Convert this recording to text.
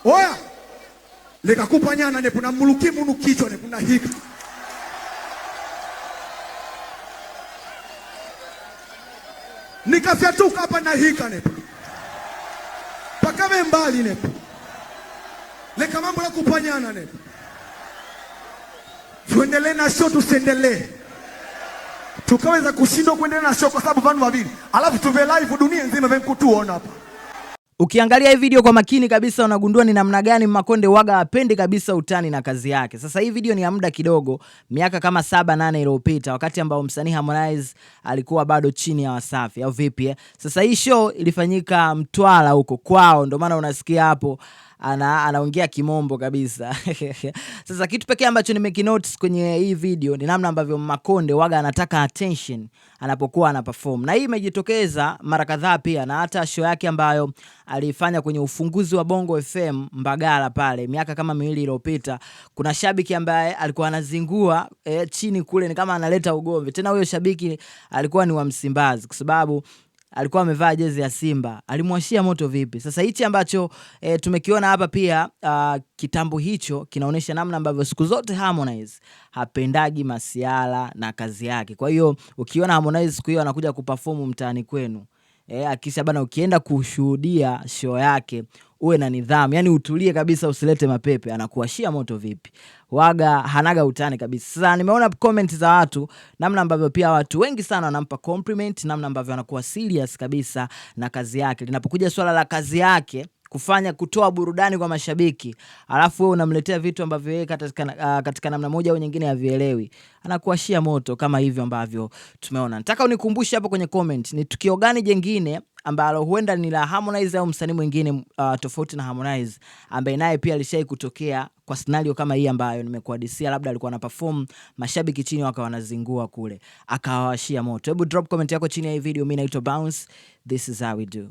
Oya, lekakupanyana nepo na muluki munu kichwa nepo na hika. Nikafyatuka hapa na hika nepo. Pakame mbali nepo. Leka mambo ya kupanyana nepo. Tuendelee na show, tusiendelee? Tukaweza kushindwa kuendelea na show kwa sababu vandu wavili. Alafu tuve live dunia nzima venkutuona hapa. Ukiangalia hii video kwa makini kabisa unagundua ni namna gani Makonde waga hapendi kabisa utani na kazi yake. Sasa hii video ni ya muda kidogo, miaka kama 7-8 iliyopita, wakati ambao msanii Harmonize alikuwa bado chini ya Wasafi au vipi eh? Sasa hii show ilifanyika Mtwara huko kwao, ndio maana unasikia hapo anaongea kimombo kabisa. Sasa kitu pekee ambacho nimekinotice kwenye hii video ni namna ambavyo Makonde waga anataka attention anapokuwa ana perform, na hii imejitokeza mara kadhaa pia, na hata show yake ambayo alifanya kwenye ufunguzi wa Bongo FM Mbagala pale miaka kama miwili iliyopita, kuna shabiki ambaye alikuwa anazingua chini kule, ni kama analeta ugomvi. Tena huyo shabiki alikuwa ni wa Msimbazi kwa sababu alikuwa amevaa jezi ya Simba, alimwashia moto vipi? Sasa hichi ambacho tumekiona hapa pia, kitambo hicho kinaonyesha namna ambavyo siku zote Harmonize hapendagi masiala na kazi yake. Kwa hiyo ukiona Harmonize siku hiyo anakuja kuperform mtaani kwenu, hakikisha bana ukienda kushuhudia show yake uwe na nidhamu, yani utulie kabisa, usilete mapepe. Anakuashia moto vipi? Waga hanaga utani kabisa. Sasa nimeona comment za watu, namna ambavyo pia watu wengi sana wanampa compliment, namna ambavyo anakuwa serious kabisa na kazi yake. Linapokuja swala la kazi yake kufanya kutoa burudani kwa mashabiki, alafu wewe unamletea vitu ambavyo yeye katika namna moja au nyingine havielewi, anakuashia moto kama hivyo ambavyo tumeona. Nataka unikumbushe hapo kwenye comment ni tukio gani jengine ambalo huenda ni la Harmonize au msanii mwingine tofauti na Harmonize ambaye naye pia alishai kutokea kwa scenario kama hii ambayo nimekuhadisia, labda alikuwa ana perform mashabiki chini wakawa wanazingua kule akawawashia moto. Hebu drop comment yako chini ya hii video. Mimi naitwa Bounce, this is how we do.